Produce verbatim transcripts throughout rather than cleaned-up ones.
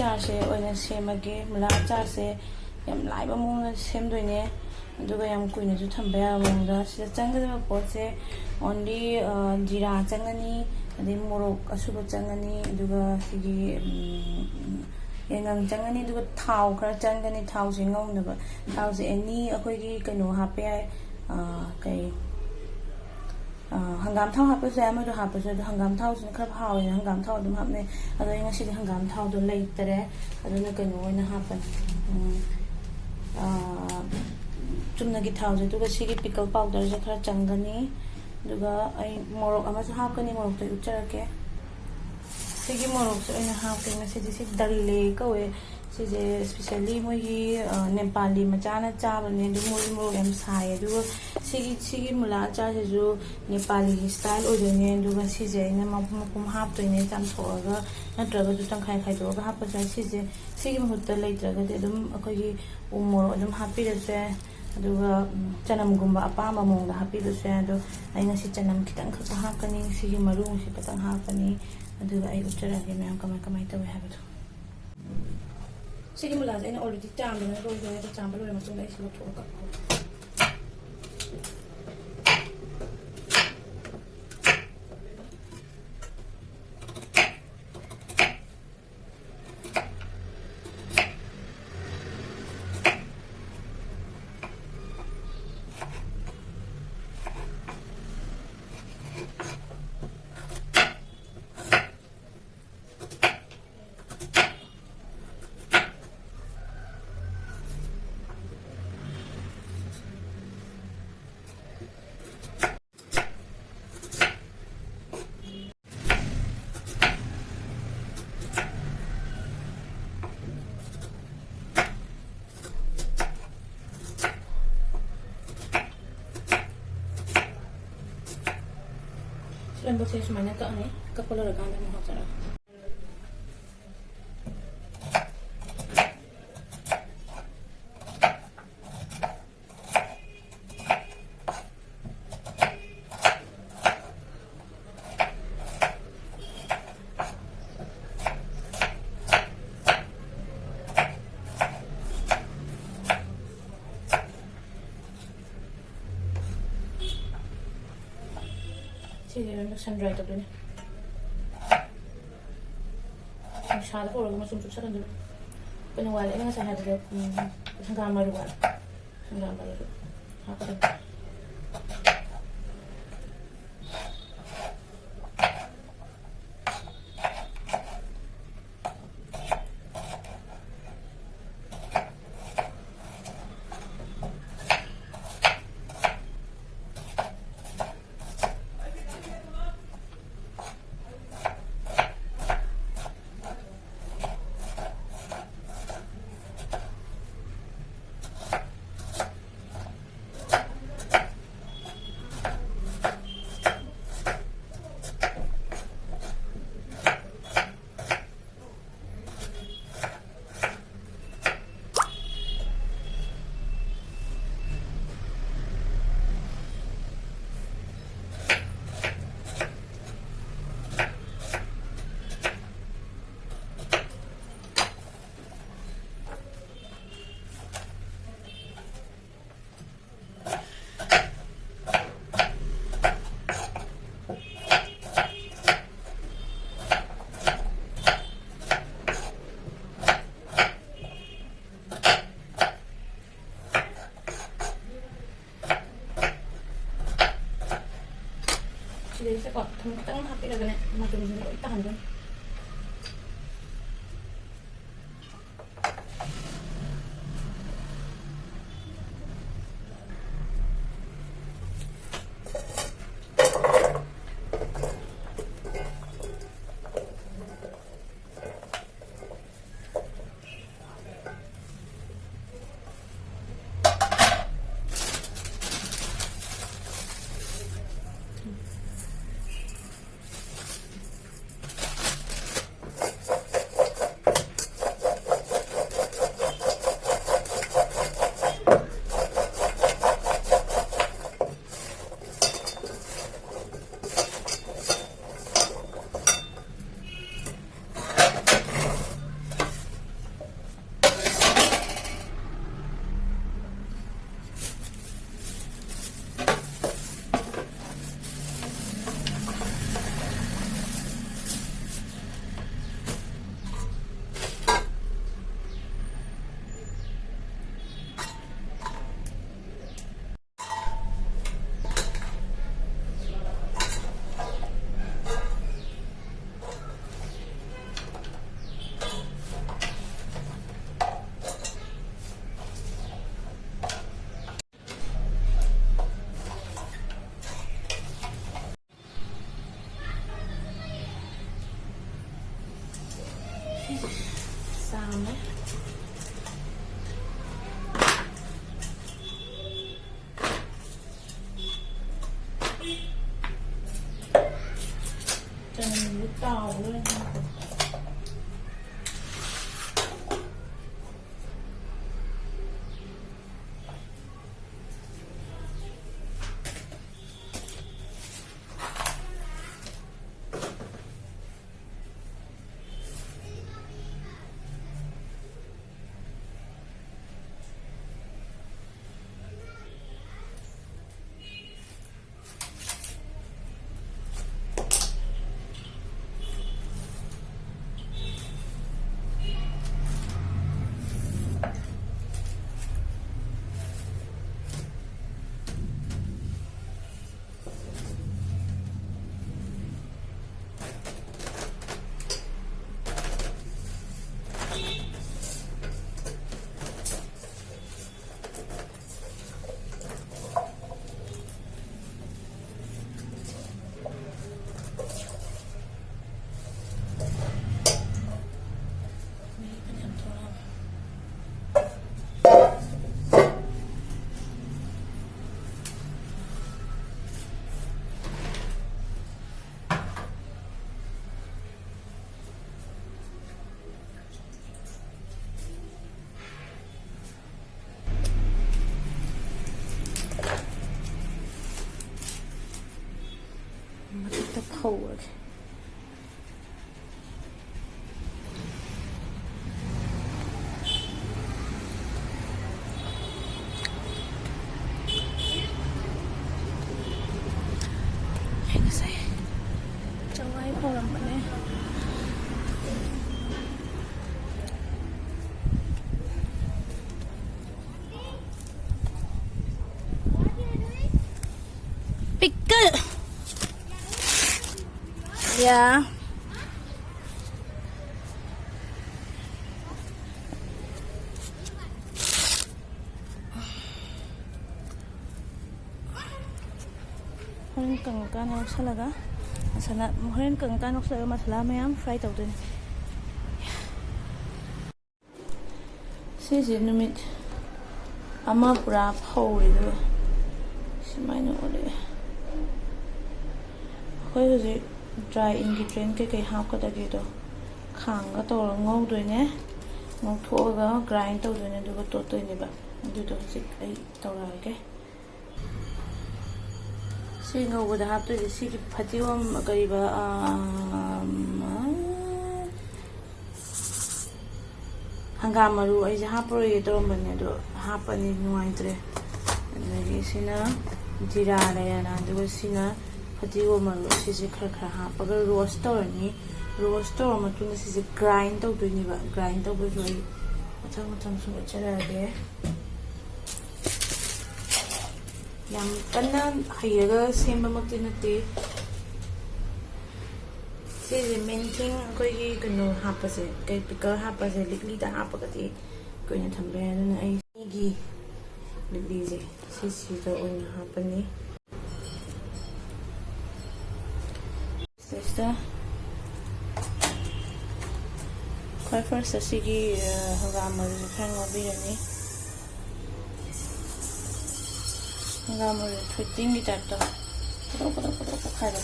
ꯑꯆꯥꯔꯁꯦ ꯑꯣꯏꯅ ꯁꯦꯝꯃꯒꯦ꯫ ꯃꯨꯂꯥ ꯑꯆꯥꯔꯁꯦ ꯌꯥꯝ ꯂꯥꯏꯕ ꯃꯑꯣꯡꯗ ꯁꯦꯝꯗꯣꯏꯅꯦ, ꯑꯗꯨꯒ ꯌꯥꯝ ꯀꯨꯏꯅꯁꯨ ꯊꯝꯕ ꯌꯥꯕ ꯃꯑꯣꯡꯗ꯫ ꯁꯤꯗ ꯆꯪꯒꯗꯕ ꯄꯣꯠꯁꯦ only, ꯑ, ꯖꯤꯔꯥ ꯆꯪꯒꯅꯤ, ꯑꯗꯩ ꯃꯣꯔꯣꯛ ꯑꯁꯨꯕ ꯆꯪꯒꯅꯤ, ꯑꯗꯨꯒ ꯁꯤꯒꯤ, ꯎꯝ, ꯌꯥꯏꯉꯪ ꯆꯪꯒꯅꯤ, ꯑꯗꯨꯒ ꯊꯥꯎ ꯈꯔ ꯆꯪꯒꯅꯤ꯫ ꯊꯥꯎꯁꯦ ꯉꯧꯅꯕ꯫ ꯊꯥꯎꯁꯦ ꯑꯦꯅꯤ ꯑꯩꯈꯣꯏꯒꯤ ꯀꯩꯅꯣ ꯍꯥꯞꯄ ꯌꯥꯏ, ꯑ, ꯀꯩ, ꯑ, ꯍꯪꯒꯥꯝ ꯊꯥꯎ ꯍꯥꯞꯄꯁꯨ ꯌꯥꯏ, ꯑꯃꯗꯣ ꯍꯥꯞꯄꯁꯨ ꯌꯥꯏ꯫ ꯑꯗꯣ ꯍꯪꯒꯥꯝ ꯊꯥꯎꯁꯤꯅ ꯈꯔ ꯍꯥꯎꯋꯦꯅ ꯍꯪꯒꯥꯝ ꯊꯥꯎ ꯑꯗꯨꯝ ꯍꯥꯞꯅꯩ꯫ ꯑꯗꯣ ꯑꯩ ꯉꯁꯤꯗꯤ ꯍꯪꯒꯥꯝ ꯊꯥꯎꯗꯣ ꯂꯩꯇꯔꯦ, ꯑꯗꯨꯅ ꯀꯩꯅꯣ ꯑꯣꯏꯅ ꯍꯥꯞꯄꯅꯤ, ꯎꯝ, ꯑ, ꯆꯨꯝꯅꯒꯤ ꯊꯥꯎꯁꯦ꯫ ꯑꯗꯨꯒ ꯁꯤꯒꯤ ꯄꯤꯀꯜ ꯄꯥꯎꯗꯔꯁꯦ ꯈꯔ ꯆꯪꯒꯅꯤ꯫ ꯑꯗꯨꯒ ꯑꯩ ꯃꯣꯔꯣꯛ ꯑꯃꯁꯨ ꯍꯥꯞꯀꯅꯤ, ꯃꯣꯔꯣꯛꯇꯣ ꯑꯩ ꯎꯠꯆꯔꯛꯀꯦ꯫ ꯁꯤꯒꯤ ꯃꯣꯔꯣꯛꯁꯦ ꯑꯣꯏꯅ ꯍꯥꯞꯀꯦ ꯉꯁꯤꯗꯤ꯫ ꯁꯤ ꯗꯜꯂꯦ ꯀꯧꯋꯦ꯫ ꯁꯤꯁꯦ specially ꯃꯣꯏꯒꯤ, ꯑ, ꯅꯦꯄꯥꯂꯤ ꯃꯆꯥꯅ ꯆꯥꯕꯅꯦ꯫ ꯑꯗꯨ ꯃꯣꯏꯒꯤ ꯃꯣꯔꯣꯛ ꯌꯥꯝ ꯁꯥꯏꯌꯦ꯫ ꯑꯗꯨꯒ ꯁꯤꯒꯤ, ꯁꯤꯒꯤ ꯃꯨꯂꯥ ꯑꯆꯥꯔꯁꯤꯁꯨ ꯅꯦꯄꯥꯂꯤꯒꯤ style ꯑꯣꯏꯗꯣꯏꯅꯦ꯫ ꯑꯗꯨꯒ ꯁꯤꯁꯦ ꯑꯩꯅ ꯃꯄꯨꯝ ꯃꯄꯨꯝ ꯍꯥꯞꯇꯣꯏꯅꯦ, ꯆꯥꯝꯊꯣꯛꯑꯒ ꯅꯠꯇ꯭ꯔꯒꯁꯨ ꯇꯪꯈꯥꯏ ꯈꯥꯏꯗꯣꯛꯑꯒ ꯍꯥꯞꯄꯁꯨ ꯌꯥꯏ꯫ ꯁꯤꯁꯦ, ꯁꯤꯒꯤ ꯃꯍꯨꯠꯇ ꯂꯩꯇ꯭ꯔꯒꯗꯤ ꯑꯗꯨꯝ ꯑꯩꯈꯣꯏꯒꯤ ꯎ ꯃꯣꯔꯣꯛ ꯑꯗꯨꯝ ꯍꯥꯞꯄꯤꯔꯁꯨ ꯌꯥꯏ꯫ ꯑꯗꯨꯒ, ꯎꯝ, ꯆꯅꯝꯒꯨꯝꯕ ꯑꯄꯥꯝꯕ ꯃꯑꯣꯡꯗ ꯍꯥꯞꯄꯤꯕꯁꯨ ꯌꯥꯏ꯫ ꯑꯗꯣ ꯑꯩ ꯉꯁꯤ ꯆꯅꯝ ꯈꯤꯇꯪ ꯈꯛꯇ ꯍꯥꯞꯀꯅꯤ, ꯁꯤꯒꯤ ꯃꯔꯨꯁꯤ ꯈꯛꯇꯪ ꯍꯥꯞꯀꯅꯤ꯫ ꯑꯗꯨꯒ ꯑꯩ ꯎꯠꯆꯔꯛꯑꯒꯦ ꯃꯌꯥꯝ ꯀꯃꯥꯏ ꯀꯃꯥꯏ ꯇꯧꯋꯦ ꯍꯥꯏꯕꯗꯣ꯫ ꯁꯤꯒꯤ ꯃꯨꯂꯥꯁꯦ ꯑꯩꯅ already ꯆꯥꯝꯗꯅ ꯂꯣꯏꯗꯣꯔꯦ꯫ ꯑꯗꯣ ꯆꯥꯝꯕ ꯂꯣꯏꯔ ꯃꯇꯨꯡꯗ ꯑꯩ ꯁꯤ ꯂꯧꯊꯣꯛꯑꯒ ꯁꯤꯂꯝꯕꯁꯦ ꯁꯨꯃꯥꯏꯅ ꯀꯛꯑꯅꯤ꯫ ꯀꯛꯄ ꯂꯣꯏꯔꯀꯥꯟꯗ ꯑꯃꯨꯛ ꯍꯥꯞꯆꯔꯛꯑꯒꯦ꯫ ꯁꯤꯁꯦ ꯂꯣꯏꯅ ꯁꯟ ꯗ꯭ꯔꯥꯏ ꯇꯧꯗꯣꯏꯅꯦ꯫ ꯅꯨꯡꯁꯥꯗ ꯐꯧꯔꯒ ꯃꯆꯨꯝ ꯆꯨꯞꯁꯜꯍꯟꯗꯣꯏꯕ꯫ ꯑꯩꯈꯣꯏꯅ ꯋꯥꯠꯂꯦ, ꯑꯩꯅ ꯉꯁꯥꯏ ꯍꯥꯏꯕꯗꯣ, ꯎꯝ, ꯍꯪꯒꯥꯝ ꯃꯔꯨ ꯋꯥꯠꯂꯦ꯫ ꯍꯪꯒꯥꯝ ꯃꯔꯨꯗꯣ ꯍꯥꯞꯀꯗꯕꯅꯤ꯫ ꯁꯤꯗꯩꯁꯤꯗꯀꯣ ꯊꯨꯝ ꯈꯤꯇꯪ ꯍꯥꯞꯄꯤꯔꯒꯅꯦ, ꯃꯆꯨꯝꯁꯤꯡꯗꯣ ꯂꯣꯏ ꯇꯥꯍꯟꯗꯣꯏꯅꯤ꯫ ꯃꯊꯛꯇ ꯐꯧꯔꯒꯦ꯫ ꯑꯩ ꯉꯁꯥꯏ ꯆꯋꯥꯏ ꯐꯧꯔꯝꯕꯅꯦ꯫ Pickle. Yeah. ꯍꯣꯔꯦꯟ ꯀꯪꯉꯀꯥꯟꯗ ꯂꯧꯁꯜꯂꯒ ꯃꯁꯥꯂꯥ, ꯍꯣꯔꯦꯟ ꯀꯪꯉꯀꯥꯟꯗ ꯂꯧꯁꯜꯂꯒ ꯃꯁꯥꯂꯥ ꯃꯌꯥꯝ fry ꯇꯧꯗꯣꯏꯅꯤ꯫ ꯁꯤꯁꯦ ꯅꯨꯃꯤꯠ ꯑꯃ ꯄꯨꯔꯥ ꯐꯧꯔꯦ, ꯑꯗꯨꯒ ꯁꯨꯃꯥꯏꯅ ꯑꯣꯜꯂꯛꯑꯦ꯫ ꯑꯩꯈꯣꯏ ꯍꯧꯖꯤꯛ dry ingredient ꯀꯩꯀꯩ ꯍꯥꯞꯀꯗꯒꯦꯗꯣ ꯈꯥꯡꯒ ꯇꯧꯔꯒ ꯉꯧꯗꯣꯏꯅꯦ꯫ ꯉꯧꯊꯣꯛꯑꯒ grind ꯇꯧꯗꯣꯏꯅꯦ, ꯑꯗꯨꯒ ꯇꯣꯠꯇꯣꯏꯅꯦꯕ꯫ ꯑꯗꯨꯗꯣ ꯍꯧꯖꯤꯛ ꯑꯩ ꯇꯧꯔꯛꯑꯒꯦ꯫ ꯁꯤ ꯉꯧꯕꯗ ꯍꯥꯞꯇꯣꯏꯁꯦ ꯁꯤꯒꯤ ꯐꯗꯤꯒꯣꯝ, ꯀꯔꯤꯕ, ꯑꯥ, ꯍꯪꯒꯥꯝ ꯃꯔꯨ ꯑꯩꯁꯦ ꯍꯥꯞꯄꯔꯣꯏꯒꯦ ꯇꯧꯔꯝꯕꯅꯦ, ꯑꯗꯣ ꯍꯥꯞꯄꯅꯤ, ꯅꯨꯡꯉꯥꯏꯇ꯭ꯔꯦ꯫ ꯑꯗꯒꯤ ꯁꯤꯅ ꯖꯤꯔꯥ ꯂꯩꯔꯦꯅ, ꯑꯗꯨꯒ ꯁꯤꯅ ꯐꯗꯤꯒꯣꯝ ꯃꯔꯨ, ꯁꯤꯁꯦ ꯈꯔ ꯈꯔ ꯍꯥꯞꯄꯒ roast ꯇꯧꯔꯅꯤ꯫ Roast ꯇꯧꯔ ꯃꯇꯨꯡꯗ ꯁꯤꯁꯦ grind ꯇꯧꯗꯣꯏꯅꯦꯕ꯫ Grind ꯇꯧꯕꯁꯨ ꯑꯩ ꯃꯊꯪ ꯃꯊꯪ ꯁꯨꯝ ꯎꯠꯆꯔꯛꯑꯒꯦ꯫ ꯌꯥꯝ ꯀꯟꯅ ꯍꯩꯔꯒ ꯁꯦꯝꯕꯃꯛꯇꯤ ꯅꯠꯇꯦ꯫ ꯁꯤꯁꯦ main thing ꯑꯩꯈꯣꯏꯒꯤ ꯀꯩꯅꯣ ꯍꯥꯞꯄꯁꯦ, ꯀꯩ pickle ꯍꯥꯞꯄꯁꯦ, ꯂꯤꯛꯂꯤꯗ ꯍꯥꯞꯄꯒꯗꯤ ꯀꯨꯏꯅ ꯊꯝꯕ ꯌꯥꯏ꯫ ꯑꯗꯨꯅ ꯑꯩ ꯁꯤꯒꯤ ꯂꯤꯛꯂꯤꯁꯦ ꯁꯤꯁꯤꯗ ꯑꯣꯏꯅ ꯍꯥꯞꯄꯅꯤ꯫ ꯁꯤꯗ ꯈ꯭ꯋꯥꯏ first ꯑꯁꯤꯒꯤ, ꯑ, ꯍꯪꯒꯥꯝ ꯃꯔꯨꯁꯦ ꯈꯔ ꯉꯧꯕꯤꯔꯅꯤ꯫ ꯍꯪꯒꯥꯝ ꯃꯔꯨ ꯊꯣꯏꯗꯤꯡꯒꯤ ꯇꯥꯏꯞꯇ ꯄꯣꯗ꯭ꯔꯣ ꯄꯣꯗ꯭ꯔꯣ ꯄꯣꯗ꯭ꯔꯣ ꯄꯣꯈꯥꯏꯔꯣ꯫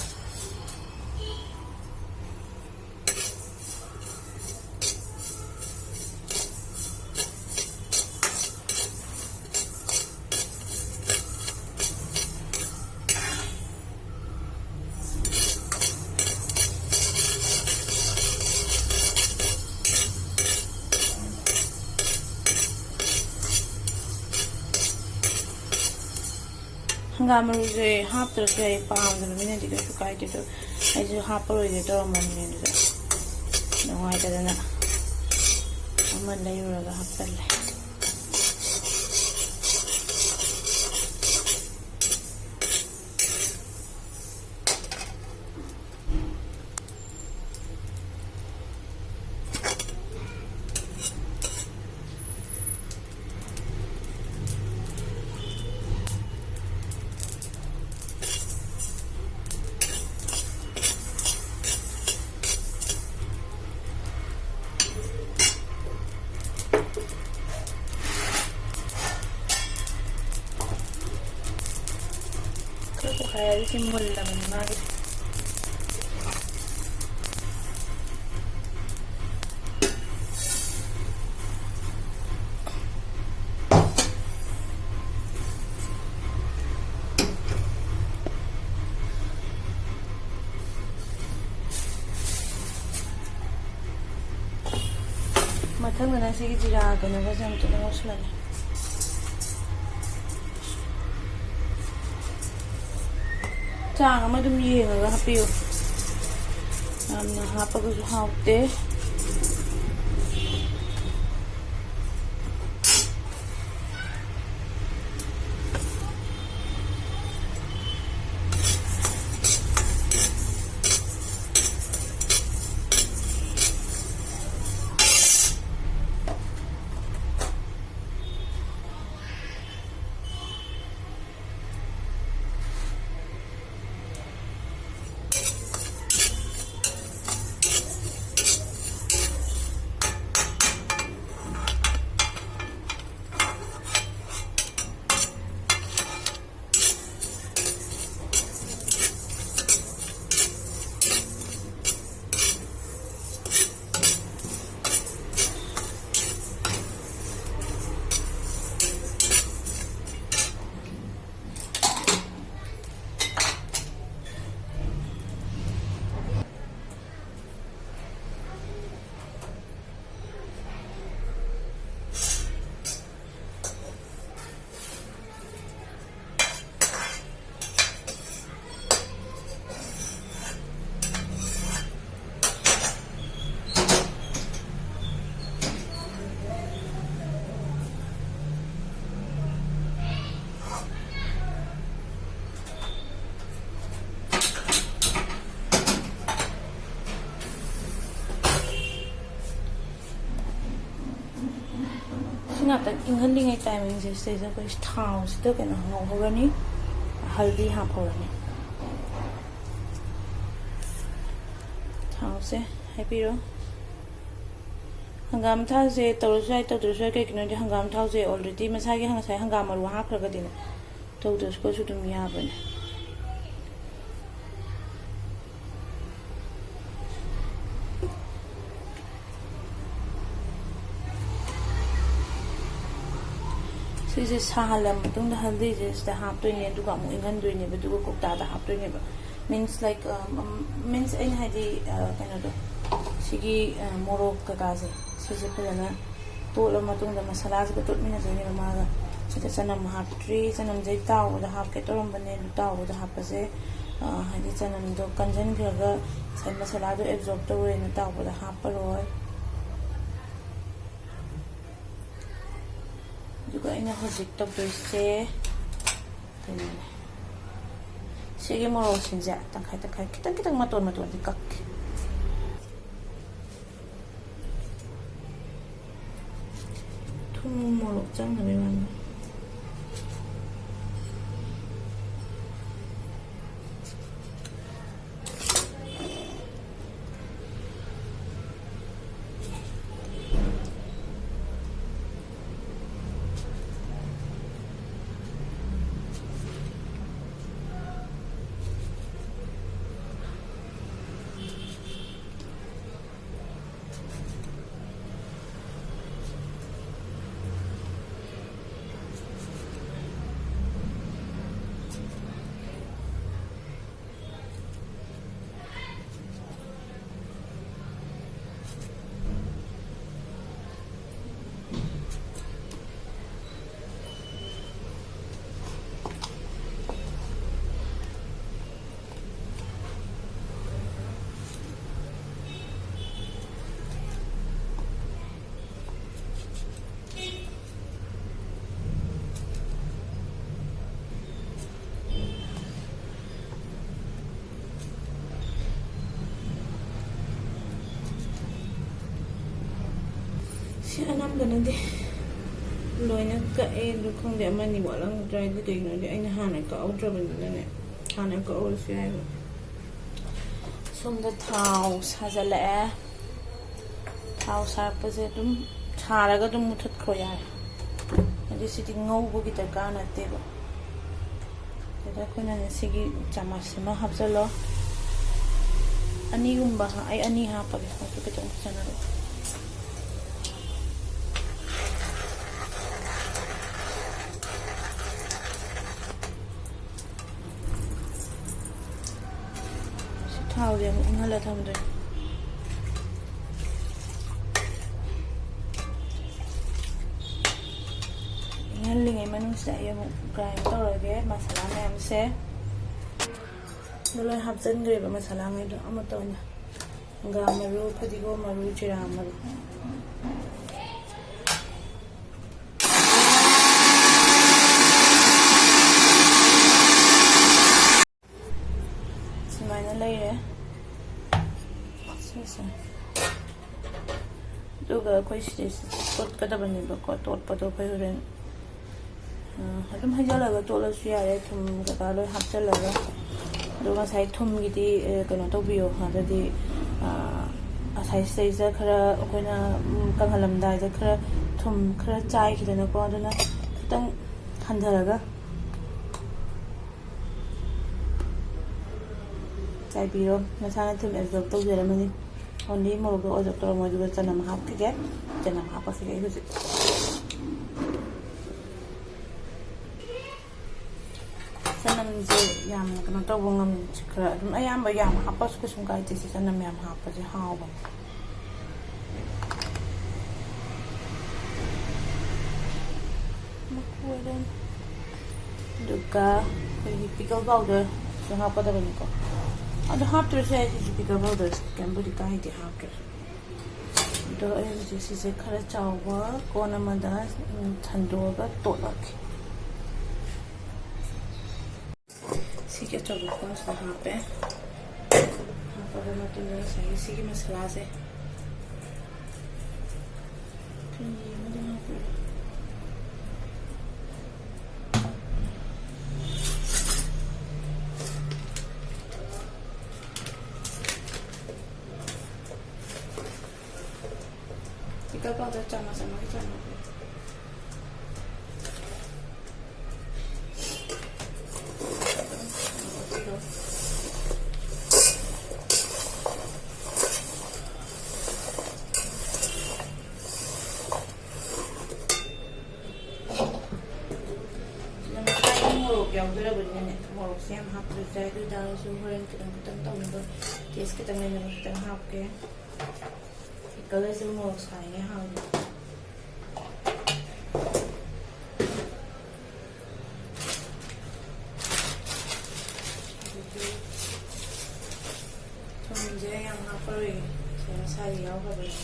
ꯍꯪꯒꯥꯝ ꯃꯔꯨꯁꯦ ꯍꯥꯞꯇ꯭ꯔꯁꯨ ꯌꯥꯏ, ꯄꯥꯝꯗꯕ ꯃꯤꯅꯗꯤ ꯀꯩꯁꯨ ꯀꯥꯏꯗꯦ꯫ ꯑꯗꯣ ꯑꯩꯁꯨ ꯍꯥꯞꯄꯔꯣꯏꯒꯦ ꯇꯧꯔꯝꯃꯕꯅꯦ, ꯑꯗꯨꯗ ꯅꯨꯡꯉꯥꯏꯇꯗꯅ ꯑꯃ ꯂꯩꯔꯨꯔꯒ ꯍꯥꯞꯆꯜꯂꯦ꯫ ꯈꯔ ꯄꯣꯛꯈꯥꯏꯔꯗꯤ ꯁꯤ ꯃꯨꯜꯂꯕꯅꯤ ꯃꯥꯒꯤ꯫ ꯃꯊꯪꯗꯅ ꯁꯤꯒꯤ ꯖꯤꯔꯥ ꯀꯩꯅꯣꯒꯁꯦ ꯑꯃꯨꯛꯇꯪ ꯉꯧꯁꯜꯂꯒꯦ꯫ ꯆꯥꯡ ꯑꯃ ꯑꯗꯨꯝ ꯌꯦꯡꯉꯒ ꯍꯥꯞꯄꯤꯌꯨ꯫ ꯌꯥꯝꯅ ꯍꯥꯞꯄꯒꯁꯨ ꯍꯥꯎꯇꯦ꯫ ꯉꯥꯛꯇꯪ ꯏꯪꯍꯜꯂꯤꯉꯩ timingꯁꯦ ꯁꯤꯗꯩꯁꯤꯗ ꯑꯩꯈꯣꯏ ꯊꯥꯎꯁꯤꯗ ꯀꯩꯅꯣ ꯉꯧꯍꯧꯔꯅꯤ, ꯍꯜꯗꯤ ꯍꯥꯞꯍꯧꯔꯅꯤ꯫ ꯊꯥꯎꯁꯦ ꯍꯥꯏꯕꯤꯔꯣ꯫ ꯍꯪꯒꯥꯝ ꯊꯥꯎꯁꯦ ꯇꯧꯔꯁꯨ ꯌꯥꯏ, ꯇꯧꯗ꯭ꯔꯁꯨ ꯌꯥꯏ꯫ ꯀꯩꯒꯤꯅꯣꯗꯤ ꯍꯪꯒꯥꯝ ꯊꯥꯎꯁꯦ already ꯃꯁꯥꯒꯤ ꯉꯁꯥꯏ ꯍꯪꯒꯥꯝ ꯃꯔꯨ ꯍꯥꯞꯈ꯭ꯔꯒꯗꯤꯅꯦ, ꯇꯧꯗ꯭ꯔꯁꯨ ꯑꯗꯨꯝ ꯌꯥꯕꯅꯦ꯫ ꯁꯤꯁꯦ ꯁꯥꯍꯜꯂ ꯃꯇꯨꯡꯗ ꯍꯜꯗꯤꯁꯦ ꯁꯤꯗ ꯍꯥꯞꯇꯣꯏꯅꯦ, ꯑꯗꯨꯒ ꯑꯃꯨꯛ ꯏꯪꯍꯟꯗꯣꯏꯅꯦꯕ, ꯑꯗꯨꯒ ꯀꯧꯇꯥꯗ ꯍꯥꯞꯇꯣꯏꯅꯦꯕ꯫ Means like, means ꯑꯩꯅ ꯍꯥꯏꯗꯤ, ꯀꯩꯅꯣꯗꯣ, ꯁꯤꯒꯤ ꯃꯣꯔꯣꯛ ꯀꯩꯀꯥꯁꯦ, ꯁꯤꯁꯦ ꯐꯖꯅ ꯇꯣꯠꯂ ꯃꯇꯨꯡꯗ ꯃꯁꯥꯂꯥꯁꯤꯒ ꯇꯣꯠꯃꯤꯟꯅꯗꯣꯏꯅꯦꯕ ꯃꯥꯒ꯫ ꯁꯤꯗ ꯆꯅꯝ ꯍꯥꯞꯇ꯭ꯔꯤ, ꯆꯅꯝꯁꯦ ꯑꯩ ꯇꯥꯎꯕꯗ ꯍꯥꯞꯀꯦ ꯇꯧꯔꯝꯕꯅꯦ, ꯑꯗꯨ ꯇꯥꯎꯕꯗ ꯍꯥꯞꯄꯁꯦ, ꯍꯥꯏꯗꯤ ꯆꯅꯝꯗꯣ ꯀꯟꯁꯤꯟꯈ꯭ꯔꯒ ꯉꯁꯥꯏ ꯃꯁꯥꯂꯥꯗꯣ absorb ꯇꯧꯔꯦꯅ ꯇꯥꯎꯕꯗ ꯍꯥꯞꯄꯔꯣꯏ꯫ ꯑꯗꯨꯒ ꯑꯩꯅ ꯍꯧꯖꯤꯛ ꯇꯧꯗꯣꯏꯁꯦ ꯀꯩꯅꯣꯅꯦ, ꯁꯤꯒꯤ ꯃꯣꯔꯣꯛꯁꯤꯡꯁꯦ ꯇꯪꯈꯥꯏ ꯇꯪꯈꯥꯏ, ꯈꯤꯇꯪ ꯈꯤꯇꯪ ꯃꯇꯣꯟ ꯃꯇꯣꯟꯁꯦ ꯀꯛꯀꯦ꯫ ꯊꯨꯝ ꯃꯣꯔꯣꯛ ꯆꯪꯅꯕꯩ ꯋꯥꯅꯤ꯫ ꯁꯤ ꯑꯅꯝꯕꯅꯗꯤ ꯂꯣꯏꯅ ꯀꯛꯑꯦ, ꯑꯗꯨ ꯈꯪꯗꯦ, ꯑꯃꯅꯤ ꯋꯥꯠꯂꯝꯒꯗ꯭ꯔꯥ ꯍꯥꯏꯗꯤ, ꯀꯩꯒꯤꯅꯣꯗꯤ ꯑꯩꯅ ꯍꯥꯟꯅ ꯀꯛꯍꯧꯗ꯭ꯔꯕꯅꯤꯅꯅꯦ, ꯍꯥꯟꯅ ꯀꯛꯍꯧꯔꯁꯨ ꯌꯥꯏꯕ꯫ ꯁꯣꯝꯗ ꯊꯥꯎ ꯁꯥꯖꯜꯂꯛꯑꯦ꯫ ꯊꯥꯎ ꯁꯥꯔꯛꯄꯁꯦ ꯑꯗꯨꯝ ꯁꯥꯔꯒ ꯑꯗꯨꯝ ꯃꯨꯊꯠꯈ꯭ꯔꯣ ꯌꯥꯔꯦ, ꯍꯥꯏꯗꯤ ꯁꯤꯗꯤ ꯉꯧꯕꯒꯤ ꯗꯔꯀꯥꯔ ꯅꯠꯇꯦꯕ꯫ ꯑꯗꯨꯗ ꯑꯩꯈꯣꯏꯅ ꯁꯤꯒꯤ ꯆꯥꯃꯁꯁꯤꯃ ꯍꯥꯞꯆꯜꯂꯣ꯫ ꯑꯅꯤꯒꯨꯝꯕ ꯍꯥ-, ꯑꯩ ꯑꯅꯤ ꯍꯥꯞꯄꯒꯦ, ꯃꯆꯨ ꯈꯤꯇꯪ ꯐꯖꯅꯕ꯫ ꯁꯤ ꯊꯥꯎꯁꯦ ꯑꯃꯨꯛ ꯏꯪꯍꯜꯂ ꯊꯝꯗꯣꯏꯅꯦ꯫ ꯏꯪꯍꯜꯂꯤꯉꯩ ꯃꯅꯨꯡꯁꯤꯗ ꯑꯩ ꯑꯃꯨꯛ ꯒ꯭ꯔꯥꯏꯟ ꯇꯧꯔꯒꯦ ꯃꯁꯥꯂꯥ ꯃꯌꯥꯝꯁꯦ꯫ ꯑꯗꯨ ꯂꯣꯏ ꯍꯥꯞꯆꯤꯟꯈ꯭ꯔꯦꯕ ꯃꯁꯥꯂꯥꯉꯩꯗꯣ ꯑꯃꯠꯇ ꯑꯣꯏꯅ꯫ ꯍꯪꯒꯥꯝ ꯃꯔꯨ, ꯐꯗꯤꯒꯣꯝ ꯃꯔꯨ, ꯖꯤꯔꯥ ꯃꯔꯨ꯫ ꯁꯨꯃꯥꯏꯅ ꯂꯩꯔꯦ꯫ ꯁꯤꯁꯦ꯫ ꯑꯗꯨꯒ ꯑꯩꯈꯣꯏ ꯁꯤꯗꯩꯁꯤꯗ ꯇꯣꯠꯀꯗꯕꯅꯦꯕꯀꯣ꯫ ꯇꯣꯠꯄꯗꯣ ꯑꯩꯈꯣꯏ ꯍꯣꯔꯦꯟ, ꯑ, ꯑꯗꯨꯝ ꯍꯩꯖꯤꯜꯂꯒ ꯇꯣꯠꯂꯁꯨ ꯌꯥꯔꯦ, ꯊꯨꯝ ꯀꯩꯀꯥ ꯂꯣꯏ ꯍꯥꯞꯆꯤꯜꯂꯒ꯫ ꯑꯗꯣ ꯉꯁꯥꯏ ꯊꯨꯝꯒꯤꯗꯤ, ꯑ, ꯀꯩꯅꯣ ꯇꯧꯕꯤꯌꯣ, ꯍꯥꯏꯕꯗꯤ, ꯑ, ꯉꯁꯥꯏ ꯁꯤꯗꯩꯁꯤꯗ ꯈꯔ ꯑꯩꯈꯣꯏꯅ, ꯎꯝ, ꯀꯪꯍꯜꯂꯝꯗꯥꯏꯗ ꯈꯔ ꯊꯨꯝ ꯈꯔ ꯆꯥꯏꯈꯤꯗꯅꯀꯣ, ꯑꯗꯨꯅ ꯈꯤꯇꯪ ꯍꯟꯊꯔꯒ ꯆꯥꯏꯕꯤꯔꯣ꯫ ꯅꯁꯥꯅ ꯊꯨꯝ ꯑꯦꯕꯖꯣꯔꯕ ꯇꯧꯖꯔꯝꯃꯅꯤ꯫ ꯑꯣꯟꯂꯤ ꯃꯣꯔꯣꯛꯇꯣ ꯑꯦꯕꯖꯣꯔꯕ ꯇꯧꯔꯝꯃꯣ, ꯑꯗꯨꯒ ꯆꯅꯝ ꯍꯥꯞꯈꯤꯒꯦ꯫ ꯆꯅꯝ ꯍꯥꯞꯄꯁꯤꯒꯦ ꯑꯩ ꯍꯧꯖꯤꯛ꯫ ꯆꯅꯝꯁꯦ ꯌꯥꯝꯅ ꯀꯩꯅꯣ ꯇꯧꯕ ꯉꯝꯗꯦ, ꯈꯔ ꯑꯗꯨꯝ ꯑꯌꯥꯝꯕ ꯌꯥꯝ ꯍꯥꯞꯄꯁꯨ ꯀꯩꯁꯨꯝ ꯀꯥꯏꯗꯦ, ꯁꯤ ꯆꯅꯝ ꯌꯥꯝ ꯍꯥꯞꯄꯁꯦ ꯍꯥꯎꯕꯅꯦ꯫ ꯃꯈꯣꯏꯗ ꯑꯗꯨꯒ ꯑꯩꯈꯣꯏꯒꯤ ꯄꯤꯀꯜ ꯄꯥꯎꯗꯔꯁꯨ ꯍꯥꯞꯀꯗꯕꯅꯤꯀꯣ꯫ ꯑꯗꯣ ꯍꯥꯞꯇ꯭ꯔꯁꯨ ꯌꯥꯏ, ꯁꯤꯁꯨ ꯄꯤꯀꯜ ꯄꯥꯎꯗꯔꯁꯦ ꯀꯩꯝꯕꯨꯗꯤ ꯀꯥꯏꯗꯦ ꯍꯥꯞꯇ꯭ꯔꯁꯨ꯫ ꯑꯗꯣ ꯑꯩ ꯍꯧꯖꯤꯛ ꯁꯤꯁꯦ ꯈꯔ ꯆꯥꯎꯕ ꯀꯣꯟ ꯑꯃꯗ, ꯎꯝ, ꯁꯟꯗꯣꯛꯑꯒ ꯇꯣꯠꯂꯒꯦ꯫ ꯁꯤꯒꯤ ꯑꯆꯧꯕ ꯀꯣꯟꯁꯤꯗ ꯍꯥꯞꯄꯦ꯫ ꯍꯥꯞꯄꯕ ꯃꯇꯨꯡꯗ ꯉꯁꯥꯏꯒꯤ ꯁꯤꯒꯤ ꯃꯁꯥꯂꯥꯁꯦ ꯈꯔ ꯌꯦꯡꯉꯒ ꯍꯥꯞꯄꯤꯔꯣ꯫ ꯄꯥꯎꯗꯔ ꯆꯥꯃꯁ ꯑꯃꯒꯤ ꯆꯥꯡ ꯍꯥꯞꯄꯤꯌꯨ꯫ ꯁꯤꯗ ꯉꯁꯥꯏꯒꯤ ꯃꯣꯔꯣꯛ ꯌꯥꯎꯖꯔꯕꯅꯤꯅꯅꯦ, ꯃꯣꯔꯣꯛꯁꯦ ꯌꯥꯝ ꯍꯥꯞꯇ꯭ꯔꯁꯨ ꯌꯥꯏ꯫ ꯑꯗꯨ ꯑꯣꯏ ꯇꯥꯔꯒꯁꯨ ꯍꯣꯔꯦꯟ ꯈꯤꯇꯪ ꯈꯤꯇꯪ ꯇꯧꯅꯕ, ꯇꯦꯁ ꯈꯤꯇꯪ ꯂꯩꯅꯕ ꯈꯤꯇꯪ ꯍꯥꯞꯀꯦ꯫ ꯄꯤꯀꯜꯁꯦ ꯃꯣꯔꯣꯛ ꯁꯥꯏꯅꯦ ꯍꯥꯎꯅꯤ꯫ ꯑꯗꯒꯤ ꯊꯨꯝꯁꯦ ꯌꯥꯝ ꯍꯥꯞꯄꯔꯣꯏꯒꯦ꯫ ꯁꯦ ꯉꯁꯥꯏ ꯌꯥꯎꯈ꯭ꯔꯕꯅꯦ꯫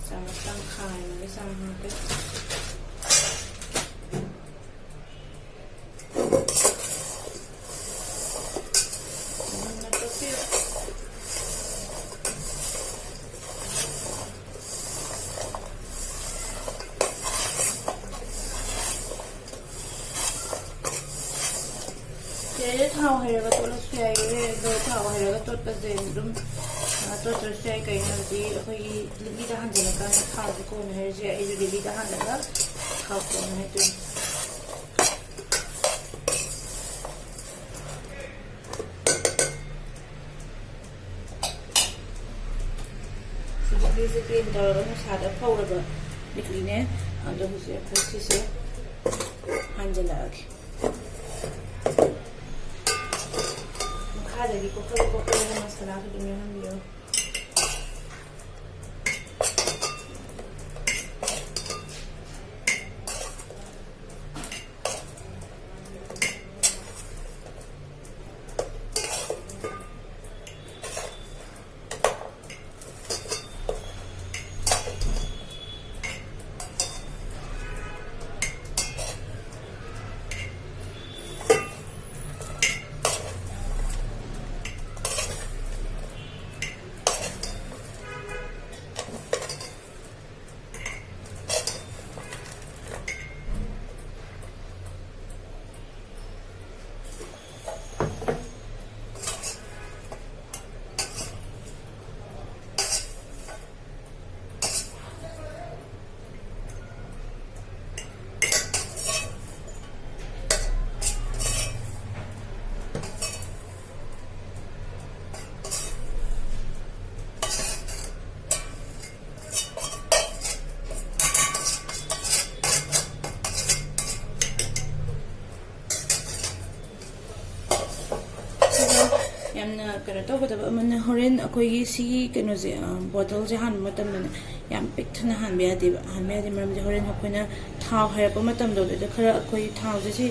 ꯆꯥꯃꯁ ꯇꯪꯈꯥꯏ ꯑꯃꯒꯤ ꯆꯥꯡ ꯍꯥꯞꯄꯦ꯫ ꯃꯨꯟꯅ ꯇꯣꯠꯄꯤꯔꯣ꯫ ꯁꯤꯗꯩꯗ ꯊꯥꯎ ꯍꯩꯔꯒ ꯇꯣꯠꯂꯁꯨ ꯌꯥꯏꯌꯦ, ꯑꯗꯣ ꯊꯥꯎ ꯍꯩꯔꯒ ꯇꯣꯠꯄꯁꯦ ꯑꯗꯨꯝ, ꯑ, ꯇꯣꯠꯇ꯭ꯔꯁꯨ ꯌꯥꯏ꯫ ꯀꯩꯒꯤꯅꯣ ꯍꯥꯏꯕꯗꯤ ꯑꯩꯈꯣꯏꯒꯤ ꯂꯤꯛꯂꯤꯗ ꯍꯥꯟꯖꯤꯜꯂꯀꯥꯟꯗ ꯊꯥꯎꯁꯦ ꯀꯣꯟꯅ ꯍꯩꯔꯁꯨ ꯌꯥꯏ꯫ ꯑꯩꯁꯨ ꯂꯤꯛꯂꯤꯗ ꯍꯥꯟꯖꯤꯜꯂꯒ ꯊꯥꯎ ꯀꯣꯟꯅ ꯍꯩꯗꯣꯏꯅꯤ꯫ ꯂꯤꯛꯂꯤꯁꯦ ꯄ꯭ꯂꯦꯟ ꯇꯧꯔꯒ ꯅꯨꯡꯁꯥꯗ ꯐꯧꯔꯕ ꯂꯤꯛꯂꯤꯅꯦ꯫ ꯑꯗꯣ ꯍꯧꯖꯤꯛ ꯑꯩꯈꯣꯏ ꯁꯤꯁꯦ ꯍꯥꯟꯖꯤꯜꯂꯛꯑꯒꯦ꯫ ꯃꯈꯥꯗꯒꯤ ꯀꯣꯛꯀꯜ ꯀꯣꯛꯀꯜ ꯃꯁꯥꯂꯥꯁꯨ ꯑꯗꯨꯝ ꯌꯥꯎꯍꯟꯕꯤꯌꯨ꯫ ꯌꯥꯝꯅ ꯀꯩꯅꯣ ꯇꯧꯒꯗꯕ ꯑꯃꯅ, ꯍꯣꯔꯦꯟ ꯑꯩꯈꯣꯏꯒꯤ ꯁꯤꯒꯤ ꯀꯩꯅꯣꯁꯦ, ꯕꯣꯇꯜꯁꯦ ꯍꯥꯟꯕ ꯃꯇꯝꯗꯅꯦ, ꯌꯥꯝ ꯄꯤꯛꯊꯅ ꯍꯥꯟꯕ ꯌꯥꯗꯦꯕ꯫ ꯍꯥꯟꯕ ꯌꯥꯗꯦ ꯃꯔꯝꯗꯤ ꯍꯣꯔꯦꯟ ꯑꯩꯈꯣꯏꯅ ꯊꯥꯎ ꯍꯩꯔꯛꯄ ꯃꯇꯝꯗꯣ, ꯑꯗꯨꯗ ꯈꯔ ꯑꯩꯈꯣꯏ ꯊꯥꯎꯁꯦ ꯁꯤ,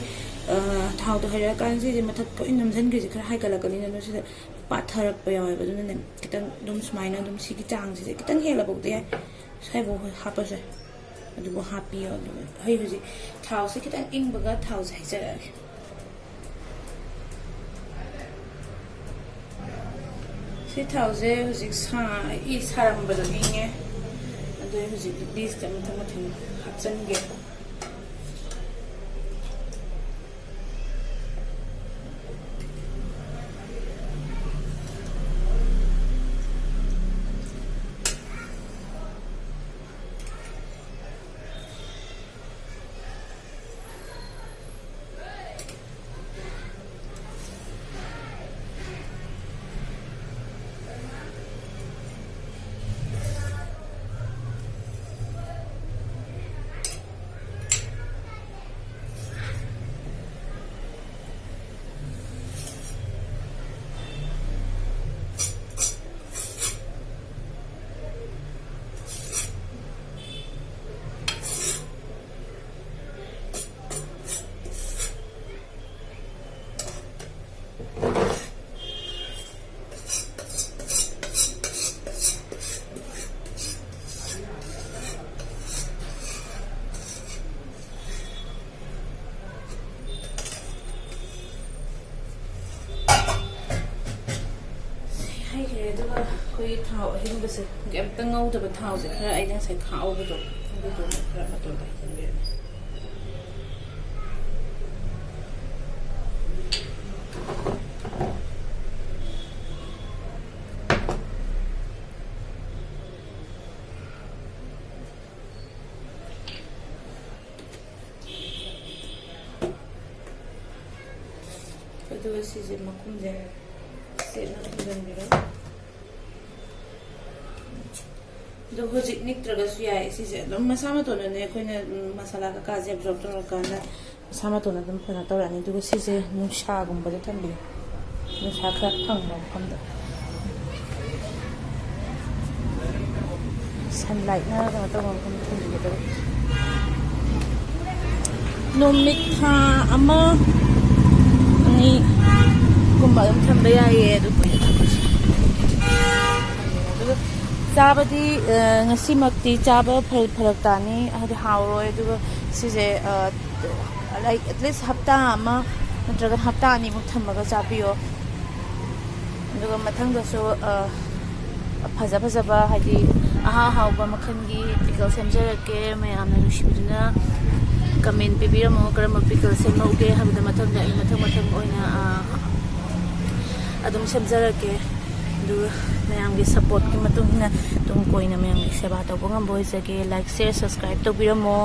ꯊꯥꯎꯗꯣ ꯍꯩꯔꯛꯑꯀꯥꯟꯗ ꯁꯤꯁꯦ ꯃꯊꯛ ꯂꯣꯏ ꯅꯝꯁꯤꯟꯈ꯭ꯔꯤꯁꯦ ꯈꯔ ꯍꯥꯏꯒꯠꯂꯛꯀꯅꯤꯅ, ꯑꯗꯨ ꯁꯤꯗ ꯄꯥꯊꯔꯛꯄ ꯌꯥꯎꯋꯦꯕ꯫ ꯑꯗꯨꯅꯅꯦ, ꯈꯤꯇꯪ ꯑꯗꯨꯝ ꯁꯨꯃꯥꯏꯅ ꯑꯗꯨꯝ ꯁꯤꯒꯤ ꯆꯥꯡꯁꯤꯗ ꯈꯤꯇꯪ ꯍꯦꯜꯂꯐꯥꯎꯗ ꯌꯥꯏ, ꯁ꯭ꯋꯥꯏꯐꯥꯎ ꯍꯥꯞꯄꯁꯦ꯫ ꯑꯗꯨꯕꯨ ꯍꯥꯞꯄꯤꯌꯣ꯫ ꯑꯗꯨꯒ ꯑꯩ ꯍꯧꯖꯤꯛ ꯊꯥꯎꯁꯦ ꯈꯤꯇꯪ ꯏꯪꯕꯒ ꯊꯥꯎꯁꯦ ꯍꯩꯖꯔꯛꯑꯒꯦ꯫ ꯁꯤ ꯊꯥꯎꯁꯦ ꯍꯧꯖꯤꯛ ꯁꯥ-, ꯏ ꯁꯥꯔꯝꯕꯗꯣ ꯏꯪꯉꯦ꯫ ꯑꯗꯣ ꯑꯩ ꯍꯧꯖꯤꯛ ꯄꯤꯁꯇ ꯃꯊꯪ ꯃꯊꯪ ꯍꯥꯞꯆꯤꯟꯒꯦ꯫ ꯍꯩꯈ꯭ꯔꯦ꯫ ꯑꯗꯨꯒ ꯑꯩꯈꯣꯏꯒꯤ ꯊꯥꯎ ꯑꯍꯤꯡꯕꯁꯦ, ꯀꯩꯝꯇ ꯉꯧꯗꯕ ꯊꯥꯎꯁꯦ, ꯈꯔ ꯑꯩꯅ ꯉꯁꯥꯏ ꯈꯥꯛꯍꯧꯕꯗꯣ, ꯑꯗꯨꯗꯨꯅ ꯈꯔ ꯃꯇꯣꯟꯗ ꯍꯩꯖꯤꯟꯕꯤꯔꯅꯤ꯫ ꯑꯗꯨꯒ ꯁꯤꯁꯦ ꯃꯈꯨꯝꯁꯦ ꯆꯦꯠꯅ ꯈꯨꯝꯖꯤꯟꯕꯤꯔꯣ꯫ ꯑꯗꯣ ꯍꯧꯖꯤꯛ ꯅꯤꯛꯇ꯭ꯔꯒꯁꯨ ꯌꯥꯏ꯫ ꯁꯤꯁꯦ ꯑꯗꯨꯝ ꯃꯁꯥ ꯃꯇꯣꯟꯗꯅꯦ, ꯑꯩꯈꯣꯏꯅ, ꯎꯝ, ꯃꯁꯥꯂꯥ ꯀꯀꯥꯁꯦ ꯑꯦꯕꯖꯣꯔꯕ ꯇꯧꯔꯀꯥꯟꯗ ꯃꯁꯥ ꯃꯇꯣꯟꯗ ꯑꯗꯨꯝ ꯀꯩꯅꯣ ꯇꯧꯔꯛꯑꯅꯤ꯫ ꯑꯗꯨꯒ ꯁꯤꯁꯦ ꯅꯨꯡꯁꯥꯒꯨꯝꯕꯗ ꯊꯝꯕꯤꯌꯨ꯫ ꯅꯨꯡꯁꯥ ꯈꯔ ꯐꯪꯕ ꯃꯐꯝꯗ, ꯁꯟꯂꯥꯏꯠꯅ ꯀꯩꯅꯣ ꯇꯧꯕ ꯃꯐꯝꯗ ꯊꯝꯕꯤꯒꯗꯕ꯫ ꯅꯨꯃꯤꯠ ꯊꯥ ꯑꯃ ꯑꯅꯤꯒꯨꯝꯕ ꯑꯗꯨꯝ ꯊꯝꯕ ꯌꯥꯏꯌꯦ꯫ ꯑꯗꯨ ꯀꯨꯏꯅ ꯊꯝꯕꯁꯨ꯫ ꯑꯗꯨꯒ ꯆꯥꯕꯗꯤ, ꯑ, ꯉꯁꯤꯃꯛꯇꯤ ꯆꯥꯕ ꯐꯔꯛ ꯐꯔꯛ ꯇꯥꯅꯤ, ꯍꯥꯏꯗꯤ ꯍꯥꯎꯔꯣꯏ꯫ ꯑꯗꯨꯒ ꯁꯤꯁꯦ, ꯑ, ꯂꯥꯏꯛ ꯑꯦꯠꯂꯤꯁ ꯍꯞꯇꯥ ꯑꯃ ꯅꯠꯇ꯭ꯔꯒ ꯍꯞꯇꯥ ꯑꯅꯤꯃꯨꯛ ꯊꯝꯃꯒ ꯆꯥꯕꯤꯌꯣ꯫ ꯑꯗꯨꯒ ꯃꯊꯪꯗꯁꯨ, ꯑ, ꯐꯖ ꯐꯖꯕ, ꯍꯥꯏꯗꯤ ꯑꯍꯥꯎ ꯑꯍꯥꯎꯕ ꯃꯈꯜꯒꯤ ꯄꯤꯀꯜ ꯁꯦꯝꯖꯔꯛꯀꯦ꯫ ꯃꯌꯥꯝꯅ ꯅꯨꯡꯁꯤꯕꯤꯗꯨꯅ ꯀꯃꯦꯟ ꯄꯤꯕꯤꯔꯝꯃꯣ, ꯀꯔꯝꯕ ꯄꯤꯀꯜ ꯁꯦꯝꯍꯧꯒꯦ ꯍꯥꯏꯕꯗꯣ꯫ ꯃꯊꯪꯗ ꯑꯩ ꯃꯊꯪ ꯃꯊꯪ ꯑꯣꯏꯅ, ꯑ, ꯑꯗꯨꯝ ꯁꯦꯝꯖꯔꯛꯀꯦ꯫ ꯑꯗꯨꯒ ꯃꯌꯥꯝꯒꯤ ꯁꯞꯄꯣꯔꯠꯀꯤ ꯃꯇꯨꯡ ꯏꯟꯅ ꯇꯨꯡ ꯀꯣꯏꯅ ꯃꯌꯥꯝꯒꯤ ꯁꯦꯕꯥ ꯇꯧꯕ ꯉꯝꯕ ꯑꯣꯏꯖꯒꯦ꯫ ꯂꯥꯏꯛ, ꯁꯤꯌꯔ, ꯁꯕꯁꯀ꯭ꯔꯥꯏꯕ ꯇꯧꯕꯤꯔꯝꯃꯣ꯫